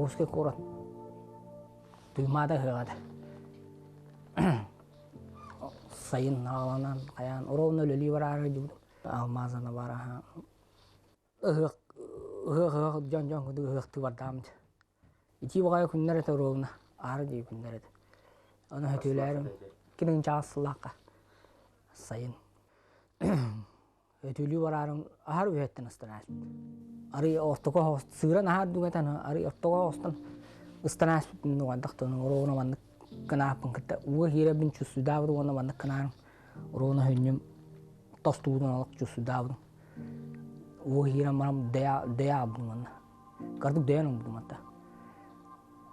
Дьокуускай куорат Туймаада ыһыаҕа этэ. Сайын аҕаланан хайаан ровно үлэлии бараары дьубутум. Алмазана бараһа ыһыах ыһыах ыһыах дьон дьон курдук ыһыахтыы бардаам дии. Итии баҕайы күннэр этэ ровно аара дии күннэр этэ. Ону өтүүлээрим кинин чаас сыллаахха сайын өтүүлүү бараарым аһар үһэттэн ыстан ааспыт. Арый ортоко сыыран аһаар дугатан арый ортоко остон ыстан ааспыт нугандах тону ровно маннык кынааппын кытта ууга киирэбин чувствуйдаабыт уонна маннык кынаарым ровно хүннүм тостуутун олох чувствуйдаабытым. Ууга киирэн баран дөйө аалбытым уонна кырдык дөйөн ылбытым атта.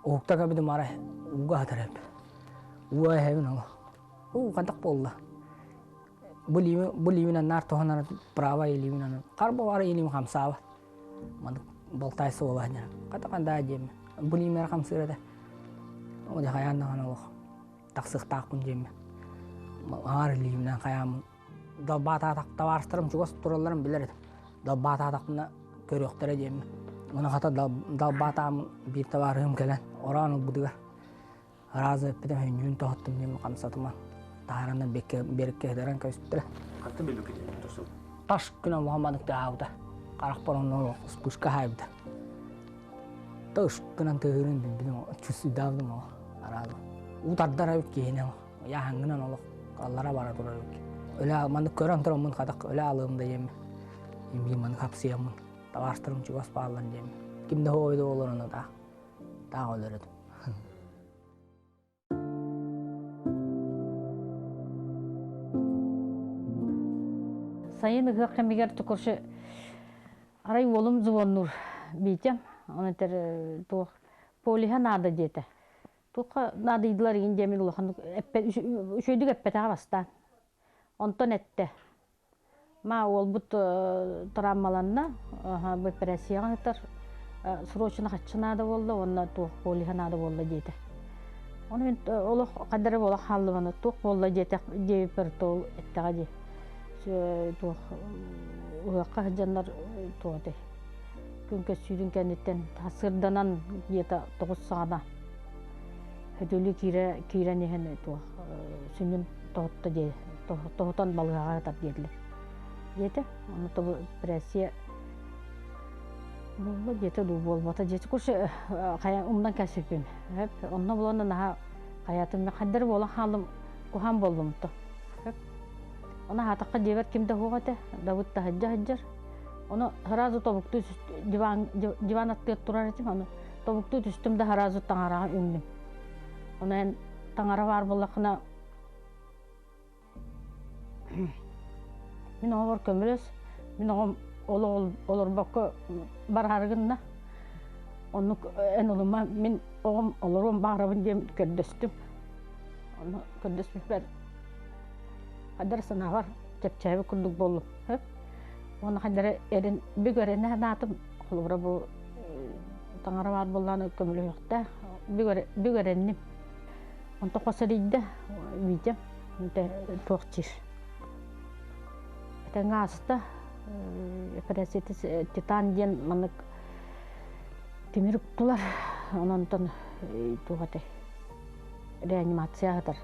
Уһукта кэбитим арай ууга сытар эбит. Ууга эһэбин ол. Уу хантах буолла? Бу илиими бу илииминэн наар туһанар правай илииминэн харбы бары илиим хамсаабат. Маннык болтай суола диэн. Хата хандаа диэммин. Бу илиимэр хамсыыр этэ. Ол хайаан даҕаны олох тахсыахтаахпын диэммин. Аҥаар илииминэн хайааммын далбаатаатах табаарыстарым чугас туралларын билэр этим. Далбаатаатахпына көрүөхтэрэ диэммин. Ону хата далбаатааммын биир табаарыһым кэлэн ороон ылбытыгар Раза эппитим хүннүүн тоһоттум диэн хамсатыма таһаранан бекке берекке ыдаран көстүрэ. Хантан билбиккит тосу? Таш күн олоһо манык таабыта. Харахпар онно вспышка хаайбыта. Тыш гынан тыһырын билбитим чувствуйдаабытым ол араазы. Уу тардар эбит киһини яһаңгынан олох аллара бара турар эбит. Өлө маннык көрөн тураммын хатак өлө алыым да диэммин. Имбиин маннык хапсыйаммын. Табаарыстарым чугас бааллар диэммин. Ким да хоойду олорон таах. Таах өлөр этим. Сайын ыһыах кэмигэр тукуршы арай уолум звоннуур Витя, он этэр туох полиһа наада диэтэ. Туохха наадыйдылар игин диэмин улахан үчүгэйдик эппэтэҕэ бастаан. Онтон эттэ. Ма уолбут травмаланна, эпэрээссийэҕэ сытар, срочно хаччы наада буолла уонна туох полиһа наада буолла диэтэ. Ону мин олох хайдах эрэ буола хааллыбына туох буолла диэтэх диэбиппэр то эттэҕэ дии. Туох ыһыахха сылдьаннар туох этэй күн көссүүтүн кэнниттэн сырданан где-то тоҕус саҕана хөтөлүү киирэ киирэн иһэн туох сүнньүн тоһутта диэ тоһутан балыыһаҕа сытар диэтилэр диэтэ ону тобу эпэрээссийэ буолла диэтэ дуу буолбата диэтэ короче хайа умнан кэлсиппин хөп онно булан наһаа хайатым хайдары буолан хааллым куһаан буоллум то хөп ону аһаатахха диэбэт ким да суох этэ Давыд таһырдьа сылдьар ону сразу тобуктуу диван диван аттыгар турар этим ону тобуктуу түстүм да сразу таҥараҕа үҥнүм ону эн таҥара баар буоллаххына Мин оҕобор көмөлөс, мин оҕом олорбокко бараары гынна. Оннук эн ылыма, мин оҕом олоруом баҕарабын диэн көрдөстүм. Ону көрдөспүппэр хайдах санаабар чэпчээбит курдук буоллум. Уонна хайдах эрин бүк эрэнэ санаатым. Холобура бу таҥара баар буоллаҕына көмөлөһүөхтээх. Бүк эрэнним. Онто хос эрийдэ Витя туох диир этэҥҥэ ааста эпэрээссийэтэ титан диэн маннык тимир уктулар онон туох этэй реанимация аһатар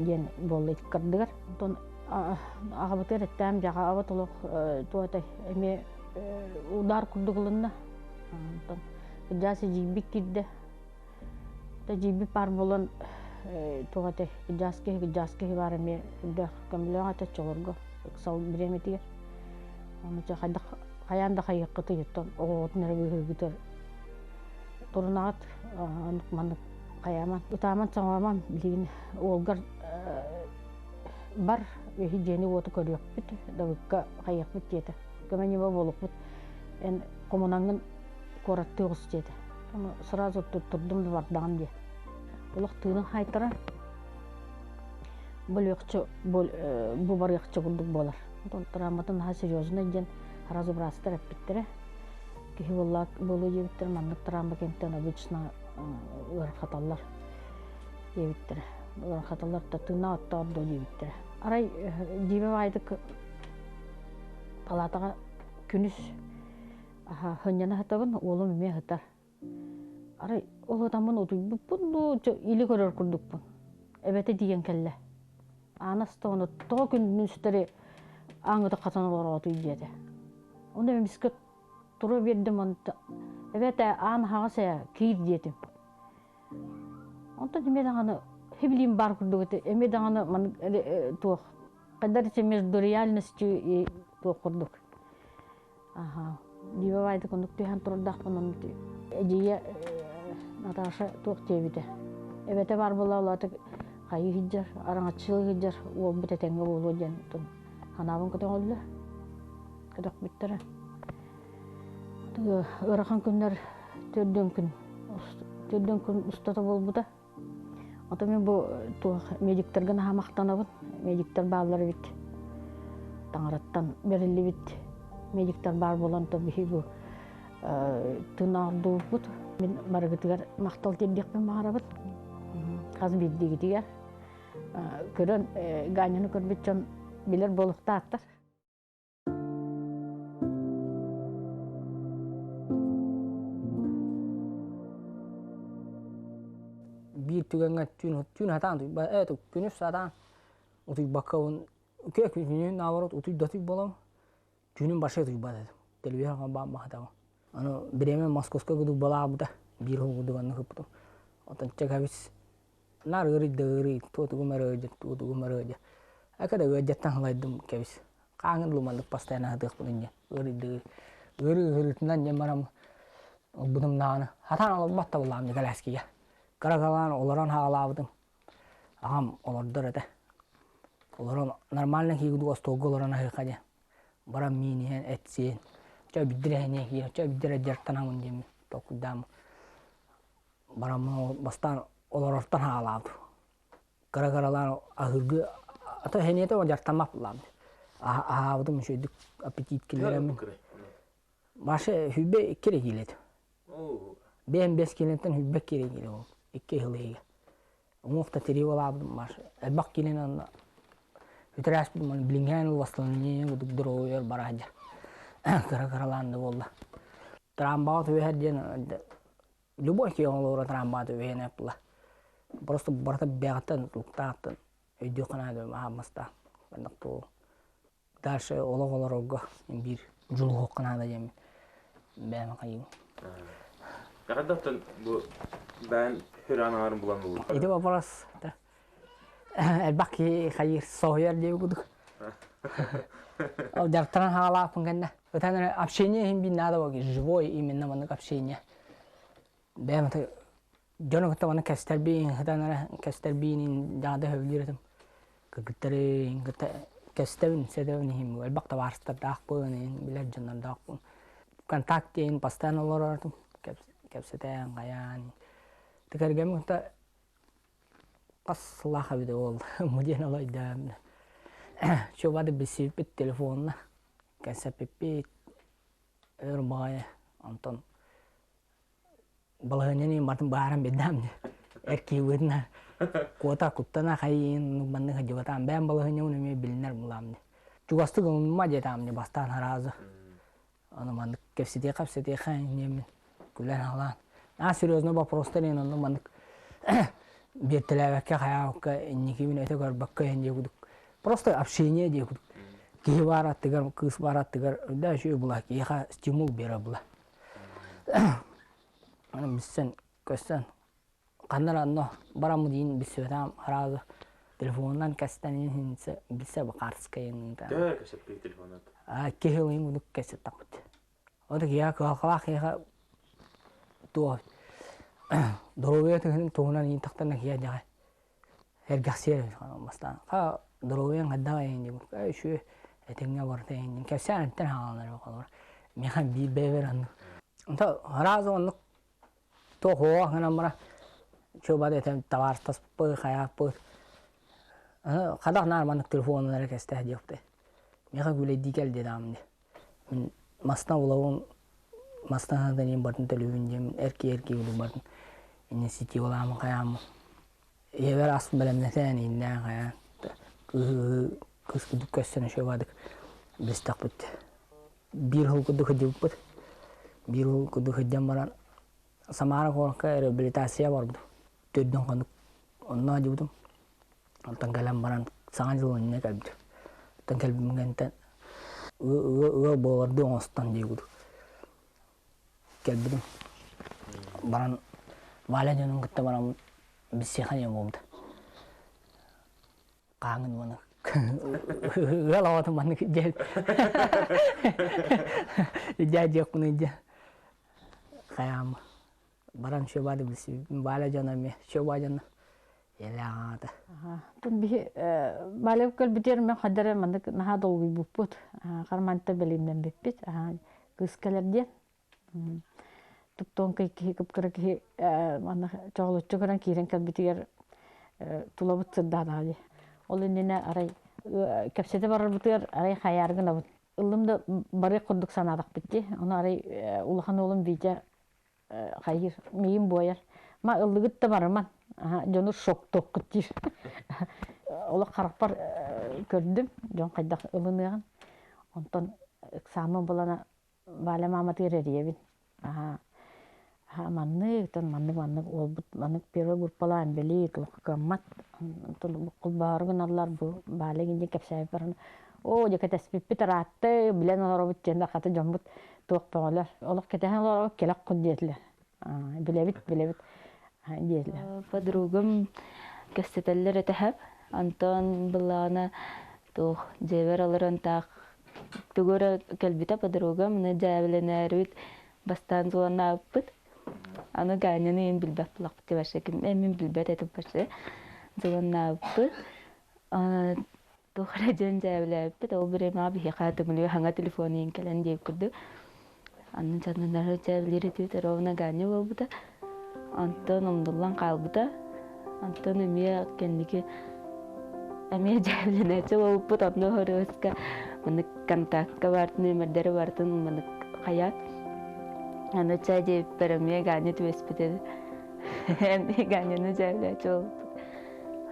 диэн буолла иккардыгар онтон аҕабытыгар эттэм дьаҕа абат олох туох этэй эмиэ удар курдук ылынна онтон кырдьаас эдьиийбит киирдэ Тэдьийбит баар буолан туох этэй кырдьаҕас киһи кырдьаҕас киһи баар эмиэ үрдээх көмөлөөх этэ оччолорго ыксал бириэмэтигэр. Ону чэ хайдах хайаан да хайыаххытый оттон оҕоҕутун эрэ быыһыыргытыгар турунаҕыт оннук маннык хайааман ытааман саҥараман билигин уолгар бар үһү дьиэни-уоту көрүөхпүт Давыкка хайыахпыт диэтэ көмө-ньыма буолуохпут эн хомунаҥҥын куораттыы оҕус диэтэ. Ону сразу туттурдум да бардаҕым дии. Олох тыынын хаайтарар. Бөлүөхчү бу барыахчы курдук буолар. Онтон травматын наһаа серьезный диэн сразу быраастар эппиттэрэ. Киһи буолла буолуо диэбиттэр маннык травма кэнниттэн обычно ыарахаталлар диэбиттэрэ. Ыарахаталлар да тыыннаах оттоор дуо диэбиттэрэ. Арай дьиибэ баайдык палатаҕа күнүс Сынньана сытабын, уолум эмиэ сытар. Арай ол отаммын утуйбуппун дуу, или көрөр курдукпун. Эбэтэ тиийэн кэллэ. Аана стоҕуна тоҕо күнүстэри ааҥыта хатан олороотуй диэтэ. Онно эмискэ тура биэрдим онто эбэтэ аан аһаҕас ээ киир диэтим. Онтон эмиэ даҕаны хибилиим баар курдук этэ эмиэ даҕаны маннык туох хайдар между реальностью и туох курдук. Аха. Дива баайдык оннук түһэн турдахпын оннук эдьиийэ Наташа туох диэбитэ. Эбэтэ баар буолла улаатык хайыы сылдьар, араҥаччылыы сылдьар уолбут этэҥҥэ буолуо диэн санаабын көтөҕөллө. Көтөхпүттэрэ. Ыарахан күннэр төрдүөн күн төрдүөн күн устата буолбута. Ото мин бу туох медиктэргэ наһаа махтанабын. Медиктэр бааллар эбит. Таҥараттан бэриллибит медиктэр баар буолан то биһи бу тыыннаҕырдуубут. Мин барыгытыгар махтал тиэрдиэхпин баҕарабын. Хас биирдиигитигэр көрөн Ганяны көрбүт дьон билэр буолуохтаахтар. Биир түгэҥҥэ түүн түүн сатаан утуйба күнүс сатаан утуйбаккабын үкэ күнүн наоборот утуй да утуй буолам түүнүн башы утуйбат этим телевизор бааммахатабын аны бириэмэ московскай кудук балаабыта биир хол кудук анны хыппытым отон чэкэбис наар ыарый да ыарый туотугум эрэ ыалдьа туотугум эрэ ыалдьа акада ыалдьаттан халайдым кэбис Хааҥын луманнык постоянно аһатыахпын инньэ ыарыйдыы ыарыы ыарыытынан дьэ барам ылбытым даҕаны хатаан олорбот да буоллаҕым Николаевскийга кыра-кыралаан олорон хаалаабытым аҕам олордор этэ олорон нормально киһи остуолга олорон аһыахха диэн баран миин иһэн эт сиэн чэ бүддүр эһэниэ киһи чэ бүддүр дьарыктанамын диэммин толкуйдааммын бараммын бастаан олорортон хаалаабытым кыра-кыралаан аһыыргы ата эһэниэтэ дьартаммат булаам аһаабытым үчүгэйдик аппетит киллэрэммин Маша хүбэ икки эрэ киилэ этэ бэйэм бэс киилэнтэн хүбэ икки эрэ киилэ ол икки сыл иһигэр уҥуохта тирии буолаабытым Маша элбэх киилэни онно үтэрээспитим оны билиҥҥээн ылбастылын кудук здоровьер бараадьа кыра-кыралаан да буолла трамбаҕа түбэһэр диэн любой киһи оҥолоро трамбааты үһүнэ була просто барыта бэҕэттэн тутулуктаахтан өйдүөххэ наада аһааммастаах маннык туу дальше олох олорорго биир дьулуһуохха наада диэммин бэйэм хайыым Хайдахтан бу бэйэн хүрэн аҥарын булан булбут Ити вопрос элбэх киһи хайыыр соһуйар диэби кудук ол дьарыктанан хаалааппын кэннэ ытан эрэ общение иһин биир наада буолла живой именно маннык общение бэйэм аты дьону кытта маннык кэстэрбиин ытан эрэ кэстэрбиин дьаада сөбүлүүр этим кыргыттары кытта кэстэбин сэтэбин иһин элбэх табаарыстардаахпын билэр дьоннордоохпун контакт диэн постоянно олорор этим кэпсэтэн хайаан кэргэммин кытта хас сыллаах эбитэ буолла бу диэн олойдоом чуобады билсибиппит телефонна кэпсэппиппит өр баҕайы онтон балаһыанньаны батын бааран биэрдэм эр киһи куота куттана хайыын маннык сылдьыбатаам бэйэм балаһыанньабын эмиэ билинэр булаам чугастык ылыныма диэтаам бастаан араазы Аны маннык кэпсэтиэхэ-кэпсэтиэхэ инниэммин күлэн-халаан. Аа серьезно вопростар иһин онно маннык биэртэлээбэккэ хайаабакка инникибин өтө көрбөккө иһин диэ кудук. Просто общение диэ кудук. Киһи баар аттыгар, кыыс баар аттыгар да үчүгэй була, киһиэхэ стимул биэрэр була. Аны билсэн, көстөн ханна эрэ онно бараммыт иин билсибэтэҕим араазы телефонунан кэстэн иһин билсэ бакаарскайын Төһө кэпсэппит телефонут? Киһи ылыйын кудук кэпсэттахпыт. Ол киһиэхэ кыһалҕалаах киһиэхэ туох доруобуйа туһунан иин тахтарна киһи дьаҕай эргэхсиэр бастаан ха доруобуйаҥ хайдах эйин диэбит үчүгэй этэҥҥэ барыта эйин кэпсээн эттэн хааланар холобур миэхэ биир бэйэбэр оннук онто араас оннук Туох уоҕа гынан баран чуобат этэн табаарыстаспыт, хайааппыт. Хадах наар маннык телефонун эрэ кэстээх диэхтэй. Миэхэ күлэйдии кэл диэтэҕим дии. Мин мастан улабын мастан сатанын барын төлүүбүн диэммин эркий-эркий курдук бардым. Иннин ситиолаамын хайааммын. Ийэбэр ас бэлэмнэтэн ииннээн хайаан кыыһы кыыс курдук көстөн үчүгэйдик билистэхпит. Биир сыл курдук сылдьыбыппыт. Биир сыл курдук сылдьан баран Самара куоракка реабилитация барбытым. Төрдүн хонук онно дьубутум. Онтон кэлэн баран саҥа дьыл иннинэ кэлбитим. Оттон кэлбим кэнниттэн ыал буолардыы оҥостон дии курдук кэлбитим. Баран Валя дьонун кытта баран билсиэхэ диэн буолбута. Хааҥын уона ыал оҕотун маннык дьэ дьэ диэхпин дьэ хайаама баран шөба да билсибиппин Валя дьоно эмиэ шөба дьоно еле Тун биһи Валя кэлбитигэр мен хадара маннык наһаа долгуйбуппут харманта бэлимнэммиппит кыыс кэлэр диэн туптуонкай киһи кып-кыра киһи манна чоҕулуччу көрөн киирэн кэлбитигэр тулабыт сырдаатаҕа дии. Ол иннинэ арай кэпсэтэ барарбытыгар арай хайаары гынабыт. Ыллым да барыах курдук санаатахпыт дии. Ону арай улахан уолум Витя хайыыр, миигин буойар. Ма ыллыгыт да барыман, дьону шоктуоххут диир. Олох харахпар көрдүм, дьон хайдах ылыныаҕын. Онтон экзамен булана Валя мааматыгар эрийэбин. Аһаа, аһаа маннык, тон маннык-маннык уолбут маннык первый группалаан били туохха кыаммат. Онтон холбоһоору гыналлар бу Валя диэн кэпсээбит баран оо дьэ кэтэспиппит ыраатта билэн олоробут диэн да хата дьоммут туох бөҕөлөр олох кэтэһэн олоробут кэлэх кун диэтилэр. Билэбит билэбит диэтилэр. Подругам кэпсэтэллэр этэһэп. Антон былаана туох дьиэбэр олорон таах тугу эрэ кэлбитэ подругам, аны дьээбэлэнээрибит бастаан звоннаабыппыт. Аны Ганяны иин билбэт булахпыт вообще ким мин билбэт этим вообще звоннаабыппыт. Туох эрэ диэн дьээбэлээбиппит. Ол бириэмэҕэ биһиэхэ төҥүлү хаҥа телефон иин кэлэн диэбит курдук. Анны дьаннанары дьээбэлиир этибит ровно Ганя буолбута. Онтон умнуллан хаалбыта. Онтон эмиэ кэнники эмиэ дьээбэлэнээччи буолбуппут. Онно хоруоска маннык контактка баартын нүөмэрдэри барытын маннык хайаат. Аны чай диэбиппэр эмиэ Ганя түбэспит этэ. Эмиэ Ганяны дьээбэлээччи буолбуппут.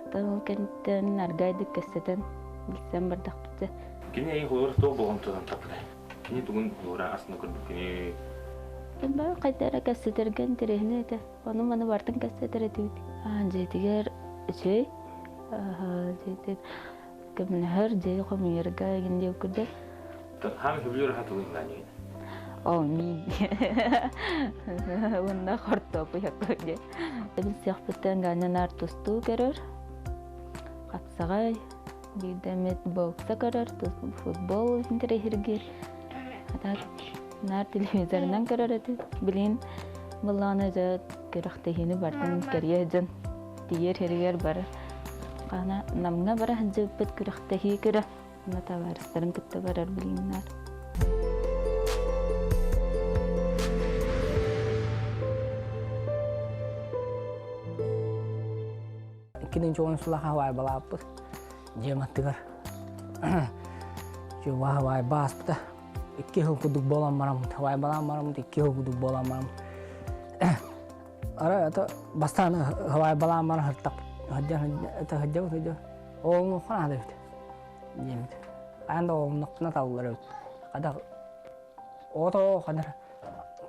Оттон ол кэнниттэн аргайдык кэпсэтэн билсэн бардахпыт дьэ. Кини эйигин холобура туох болҕомтотун таппытай? Кини тугун холобура астына көрбүт кини Бары хайда эрэ кэпсэтэргэ интэриэһинэй этэ. Ону-маны барытын кэпсэтэр этибит. Дьиэтигэр үчүгэй. Дьиэтин көмөлөһөр, дьиэ хомуйарга игин диэбит курдук. Хаам сөбүлүүр аһа тугун гаанньыгын? О, мин. Уонна хортуоппуй диye. Билсиэхпиттэн Ганя наар тустуу көрөр. Хапсаҕай, биирдэ эмит бокса көрөр, футбол интэриэһиргиир. Наар телевизорынан көрөр этим. Билигин былаана дьэ күрэхтэһиини бардым кэрийэ дьон тиийэр сиригэр барар. Хаана Намҥа бара сылдьыбыппыт күрэхтэһии көрө. Онно табаарыстарын кытта барар билигин наар. Иккитин чугун сулаха балааппыт. Дьиэм аттыгар Чуба бааспыта. Икки сыл курдук буолан бараммыт, хавайбалаан бараммыт, икки сыл курдук буолан бараммыт. Ара это бастаан хавайбалаан баран сыртап, сылдьан это сылдьабыт сылдьабыт. Оолунуохха наада эбит диэммит. Хайаан да оолуннахпына табыллар эбит. Хада ото хадар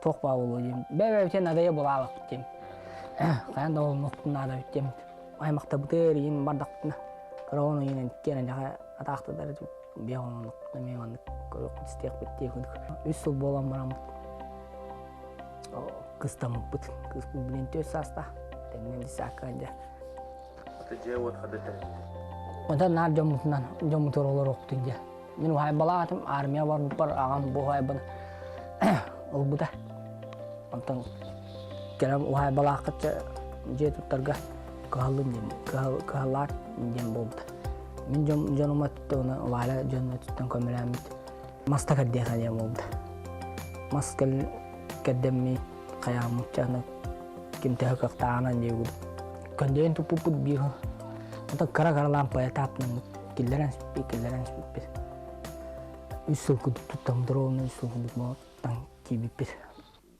туох баа буолуо диэн. Бэйэ-бэйэбитин надайа булаабаппыт диэн. Хайаан да оолунуохпун наада эбит диэммит. Аймахтабытыгар иин бардахпытына кыра оҕону иинэн киэн эдьэҕэ атаахтатар биэх оннук эмиэ маннык көрүөхпүт истиэхпит дии курдук үс сыл буолан бараммыт кыстаммыппыт кыыспыт билин түөрт саастаах тэҥинэн десятка дьэ дьиэ уот хада тэриллибит онтон наар дьоммутунан дьоммутугар олоруохпутун дьэ мин уһаайбалаатым армия барбыппар аҕам бу уһаайбаны ылбыта онтон кэлэн уһаайбалааххытча дьиэ туттарга кыһаллын диэн кыһаллаат диэн буолбута Мин дьонум өттүттэн Валя дьон өттүттэн көмөлөөммүт маста кэрдиэхэ диэн буолбута. Мас кэрдэммит хайааммыт чаны ким төһө кыахтааҕынан диэбит. Көндөйөн туппуппут биир Оттон кыра-кыра лампа этапнаммыт киллэрэн испиппит, киллэрэн испиппит. Үс сыл курдук туттам, ровно үс сыл курдук киирбиппит.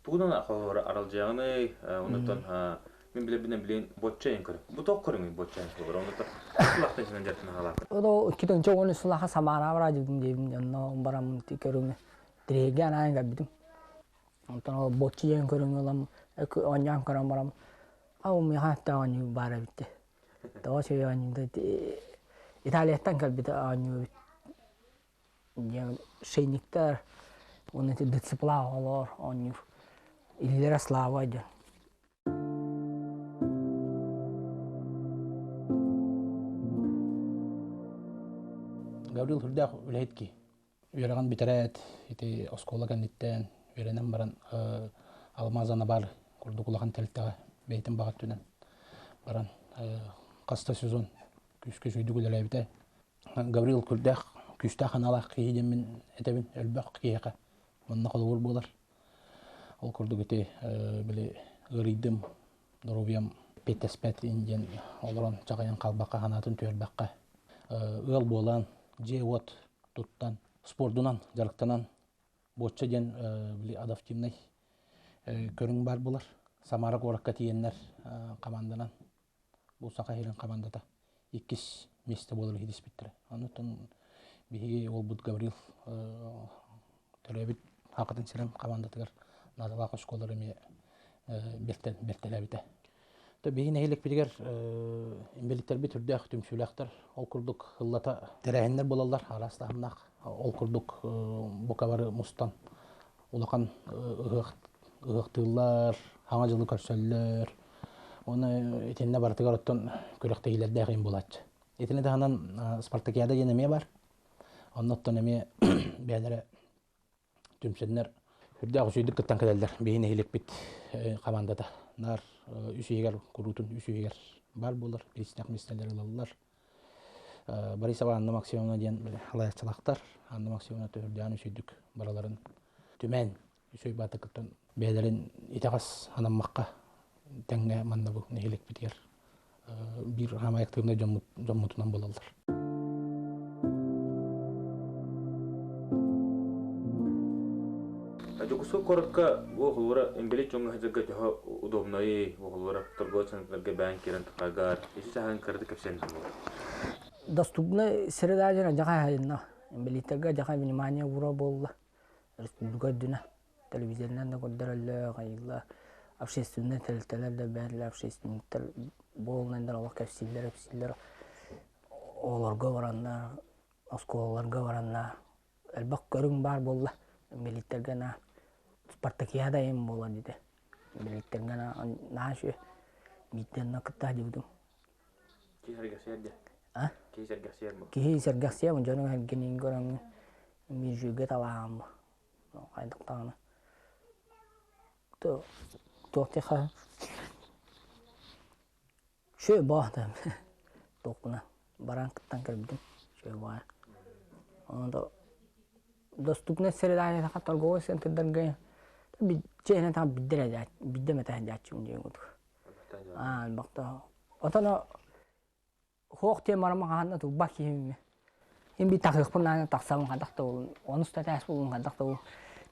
Тугунан холобура аралдьыйаҕыный, онуттан Мин билэрбинэн билин боччайын көрө. Бу тоқ көрүҥүй боччайын холобура. Онуттан сылахтан синен дьартын хаалаакын. Ото иккитинчи он сылаха Самара барадыбын диэбин онно бараммын ти көрүҥү тирэйгэ анаан кэлбитим. Онтон ол боччайын көрүҥү ылам Оонньоон көрөн баран, а миэхэ атта оонньуу баар эбит. Тоҕо үчүгэй оонньуу Италияттан кэлбит оонньуу эбит. Диэн шейниктэр уонна ити дцпла оҕолор оонньуур. Илиилэрэ слава диэн. Гаврил сүрдээх үлэһит киһи. Үөрэҕин бүтэрээт, ити оскуола кэнниттэн үөрэнэн баран Алмаз Анабар курдук улахан тэрилтэҕэ бэйэтин баҕа өттүнэн баран хас да сезон күүскэ үчүгэйдик үлэлээбитэ. Гаврил күрдээх күүстээх аналаах киһи диэммин этэбин элбэх киһиэхэ манна холобур буолар. Ол курдук ити били ыарыйдым, доруобуйам эппиэттэспэт диэн олорон чаҕыйан хаалбакка санаатын түһэрбэххэ ыал буолан, дьиэ-уот туттан, спордунан дьарыктанан бочча диэн били адаптивнай көрүҥ баар буолар. Самара куоракка тиийэннэр команданан бу Саха сирин командата иккис миэстэ буолар иһитиспиттэрэ. Онтон биһиги уолбут Гаврил төрөөбүт Хакатын сирин командатыгар наадалаах оскуолалары эмиэ бэртэлээбитэ. Биһиги нэһилиэкпитигэр инбэлииттэрбит үрдээх түмсүүлээхтэр. Ол курдук ыллата тэрээһиннэр буолаллар араас таһымнаах. Ол курдук бука бары мустан улахан ыһыах ыһыахтыыллар, хаҥа дьылы көрсөллөр. Уонна итиннэ барытыгар оттон күрэхтэһиилэрдээх им буолааччы. Итини таһынан спартакиада диэн эмиэ бар. Онно оттон эмиэ бэйэлэрэ түмсэннэр үрдээх үчүгэйдик кыттан кэлэллэр. Биһи нэһилиэкпит хамаандата наар үс иһигэр куруутун үс иһигэр баар буолар. Бириистээх миэстэлэр ылаллар. Борисова Анна Максимовна диэн салайааччылаахтар. Анна Максимовна төһүрдээн үчүгэйдик барыларын түмэн үчүгэй баатыкыттан бэйэлэрин итэҕэс анаммакка тэҥҥэ манна бу нэһилиэкпитигэр биир хаамай активнай дьоммутунан буолаллар. Дьокуускай куоракка бу оҕолоро инбэлиит дьоҥҥо сылдьарга төһө удобнайый, оҕолоро торговай центрдарга бэйэҥ киирэн тахаргар, ити чаһын кыратык кэпсээн буолуо. Доступный среда дьон дьаха хайынна. Инбэлииттэргэ дьаха внимание уура буолла. Республика үрдүнэ телевизорынан да көрдөрөллөр, хайыылла общественнай тэрилтэлэр да бэйэлэр общественниктар буолунайдар олох кэпсииллэр, кэпсииллэр оҕолорго бараннар, оскуолаларга бараннар элбэх көрүҥ баар буолла. Инбэлииттэргэ на спартакиада им буолар диэтэ. Инбэлииттэргэ наһаа үчүгэй. Биирдэ онно кытта сылдьыбытым. Киһи сэргэхсийэр диэ. А? Киһи сэргэхсийэр бу. Киһи сэргэхсийэр, дьону эргинин көрөҥҥүн мижүүгэ талаһааммы. Хайдах даҕаны. Туох диэхэ Үчүгэй боо туохпуна баран кыттан кэлбитим үчүгэй баҕайы. Онон доступнай среда торговай центрдарга дьиэнэ таҥа бидде эрэ бидде эмэтэ сылдьааччыбын диэн курдук. Аа элбэхтэ. Отон хуох диэн бараммын хаһан да турбат киһим Им би тахыахпын наана тахсабын хайдах да буолун онус да этээс буолун хайдах да буолун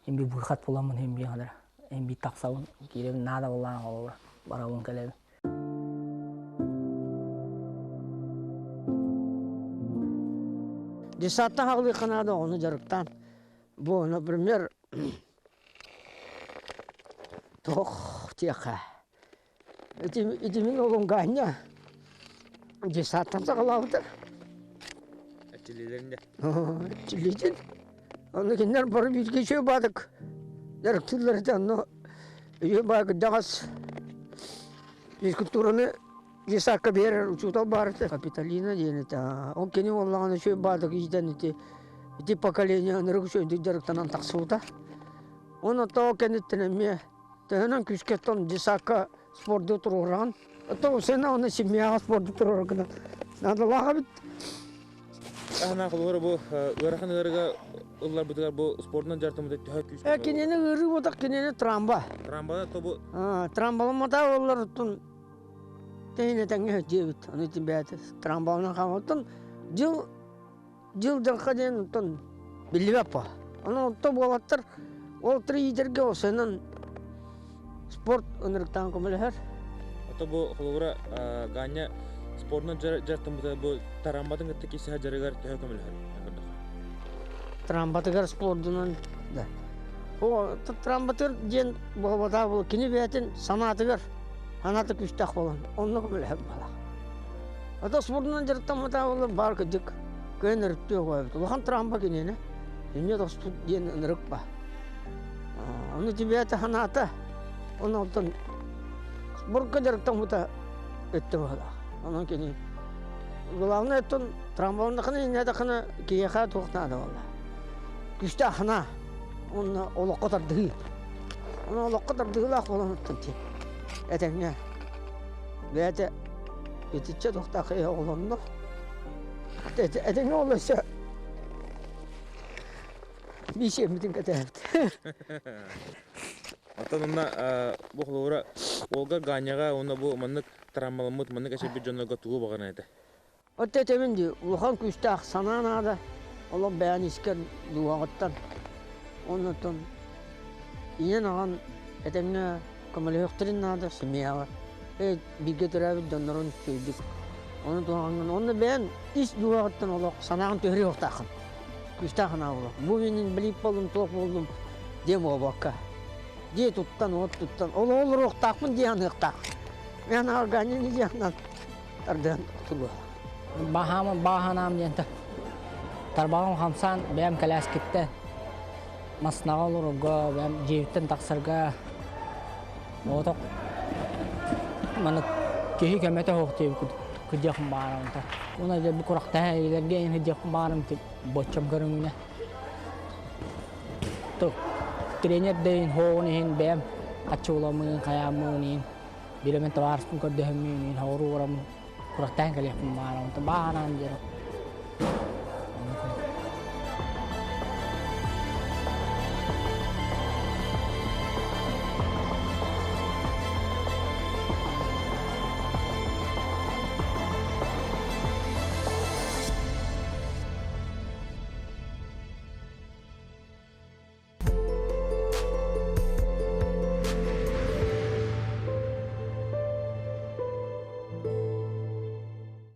им би выход буламмын им би хадара им би тахсабын киирэбин наада буоллаҕына холобура барабын кэлэбин. Десантта хаҕылыахха наада оҕону дьарыктаан. Бу, например, туох диэххэ Ити, ити мин уолум Ганя десантан саҕалаабыта. Эрчиллиилэрин Эрчиллиитин. Ону кинилэр бары бииргэ үчүгэй баадык дьарыктыыллар этэ. Онно үчүгэй баайы кырдьаҕас физкультураны десантка биэрэр учуутал баар этэ. Капитолина диэн этэ. Ол кини буоллаҕына үчүгэй баадык иитэн ити ити поколение ынырык үчүгэйдик дьарыктанан тахсыбыта. Уонна тоҕо кэнниттэн эмиэ Төһөнөн күүскэ оттон десакка спорду туруораҕын, оттон сена оны семьяҕа спорду туруораргынан наадалаах эбит. Аһына холобура бу ыарахан ыарыыга ылларбытыгар бу спордунан дьарыктаммыта төһө күүскэ Э, кинини ыарыы буотах, кинини трамба. Трамбада то бу Трамбаламмата оллар оттон тэһине тэҥҥэ диэбит. Аны ити бэйэтэ трамбаланан хаалбыттан дьыл дьыл дьылха диэн оттон биллибэт по. Ону отто буолаттар ол иитэргэ осенан спорт ынырыктаан көмөлөһөр. Ото бу холобура Ганя спордунан дьарыктаммыта бу тарамбатын кытта кисе дьарыгар төһө көмөлөһөр? Трамбатыгар спордунан да. О трамбатыр диэн буолбатаа бу кини бэйэтин санаатыгар санаата күүстээх буолан онно көмөлөһөр буолар. Ото спордунан дьарыктамматаа буоллар баар кырдьык кыайан өрүттүө эбит. Улахан трамба киниэнэ инньэ тоспут диэн ынырык ба. Ону бэйэтэ санаата онон оттон спорка дьарыктаммыта өттө быһыылаах. Онон кини главное оттон трамбаланнахына инньэ киһиэхэ туох наада буолла. Күүстээх санаа уонна олоххо тардыһыы. Онон олоххо тардыһыылаах буолан оттон ти этэҥҥэ бэйэтэ итиччэ туохтаах киһи оҕолонно. Этэҥҥэ ол өссө биир сиэммитин кэтээбит. Оттон онно бу холобура Ольга Ганяҕа уонна бу маннык травмаламмыт маннык эчэйбит дьоннорго тугу баҕаран этэ? Отто этэбин дии, улахан күүстээх санаа наада, олох бэйэни искэр дууһаҕыттан. Оннуттан ийэн-аҕан этэҥҥэ көмөлөһүөхтэрин наада семьяҕа. Э, бииргэ төрөөбүт дьоннорун үчүгэйдик. Ону туһаҕыҥҥын уонна бэйэн ис дууһаҕыттан олох санааҕын түһэриэхтааххын. Күүстээх санаа буолуох. Бу мин инбэлиит буоллум, туох буоллум диэн буолбакка. Дьиэ туттан, уот туттан, ол олоруохтаахпын дии саныахтаах. Мен организм диэн тардыан тулуо. Баһаамын бааһанаам диэн тарбаҕым хамсаан бэйэм кэлээскиттэн маснаҕа олорорго, бэйэм дьиэбиттэн тахсарга оҕотох маны киһи көмөтө суох диэбит кырдьыахпын баҕарабын та. Уонна дьэ бу курахтаһа илэргэ ин сылдьыахпын баҕарам боччом көрүҥүнэ. Тренер да иһин, хоҕун иһин бэйэм хаччыуламмын, хайааммын иһин биир эмэ табаарыспын көрдөһөммүн иһин хоҕуруу бараммын курахтаан кэлиэхпин баҕарабын. Бааһанаан диэн.